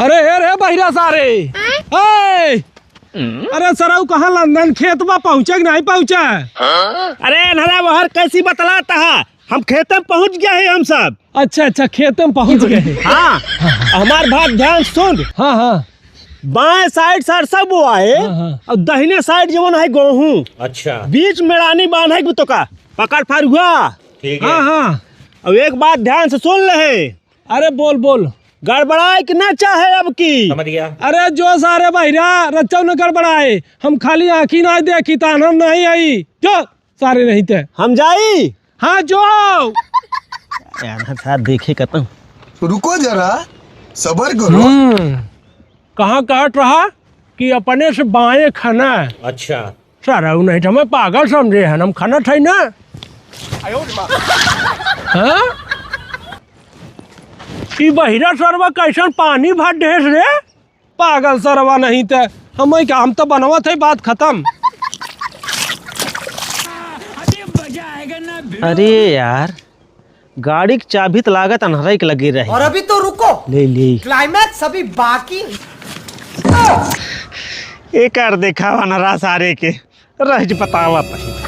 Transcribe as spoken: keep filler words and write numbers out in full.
अरे, ए रे बहिरा सारे। ए! अरे सरऊ, कहाँ लंदन खेत बा, पहुँचे कि नहीं पहुँचे? अरे अनहरा, वहर कैसी बतलात हा? हम खेते में पहुँच गया है हम सब। अच्छा, अच्छा, खेते में पहुँच गए हैं। हाँ, हमार बात ध्यान सुन। हाँ, हाँ। बाएं side सरसों बोआ है हाँ, हाँ। और दहिने side जवन है गेहूँ। अच्छा। बीच में रानी बांध है तो का पकड़ फरुआ। ठीक है। हाँ, हाँ। अब एक बात ध्यान से सुन ले। अरे बोल, बोल। गड़बड़ाए के ना चाहे अब की। समझ गया। अरे जो सारे बहिरा रच्चौ न गड़बड़ाए, हम खाली आँखी ना देखी, तान हम नहीं आई। जो सारे नहीं ते। हम जाई। हाँ, जो। यार, साथ देखे कतम। रुको जरा, सबर करो। हम्म, कहाँ कहत रहा कि अपने से बाएं खाना है। अच्छा। सरऊ नहीं तो हमें पागल समझे हैं, हम खाना ठाई ना। हाँ? ई बहिरा सरवा कैसन पानी भर देस रे? पागल सरवा नहीं ते, हम का, हम तो बनवत है, बात खत्म। अरे यार, गाड़ी के चाबी त लागत अनहरा के लगे रहे। और अभी तो रुको, ले, ले। Climax अभी बाकी। एकर देखावा अनहरा सारे के, रह ज बतावा पहिले।